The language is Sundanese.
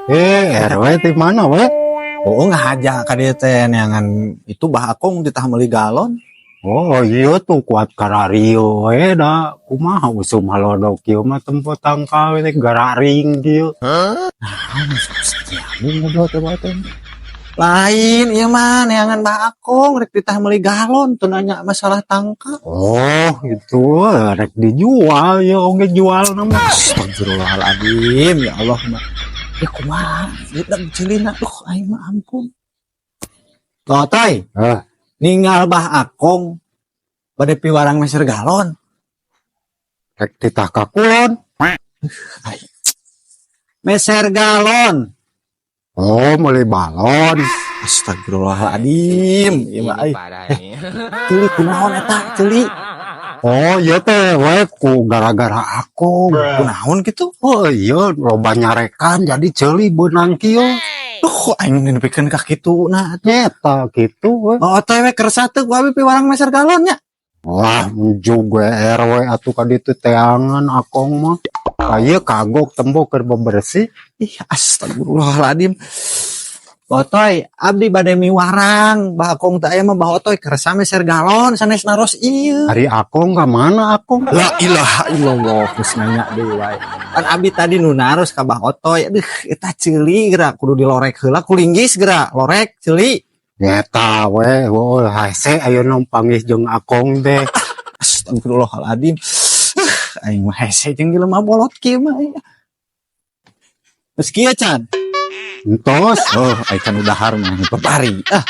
Eh, RW di mana we? Oh, ngahaja ka dieu teh neangan itu Bah Akong ditah meuli galon. Oh iya tuh, kuat karario we da kumaha usum halodok kieu mah tempo tangkal teh gararing kieu. Nyambung ngobrol teh bae teh. Lain ieu mah neangan Bah Akong rek ditah meuli galon, teu nanya masalah tangkal. Oh gitu, rek dijual ya oge jual nama. Astagfirullahaladzim, ya Allah mah. Ya kumaha, budak ceulina, duh aing mah ampun. Totoy, Eh, ninggal Bah Akong bade piwarang meser galon. Rek titah ka kulon. Meser galon. Oh, meuli balon. Astagfirullahaladzim, ieu mah Ini euy. parah ini. Ceuli kunaon eta ceuli? Oh iya teh we ku gara-gara aku. Kunaon kitu? Oh iya, loba nyarekan jadi ceuli beunang kieu. Duh, aing nepikeun ka kitu nah atuh. Nyeta gitu we. Oh, teh we kersa teu ku abi piwarang meser galon nya. Wah, juga RW atuh ka ditu teangan akong mah. Aya kagok tempo keur bebersih. Ih, astagfirullahaladzim. Botoy, abdi bade miwarang, Bah Akong teh aya mah Bah Otoy kersa meser galon sanes naros ieu. Ari akong ka mana akong? La ilaha illallah, geus nanya deui wae. Kan abdi tadi nu naros ka Bah Otoy, aduh eta ceuli geura kudu dilorek heula ku linggis geura, lorek ceuli. Nyeta we, oh hese ayeuna panggih jeung akong teh. Astagfirullahaladzim. Aing mah hese jeung jelema bolot kieu mah. Geus kieu can. Entos. Oh, aing kan udahar mah babari. Ah.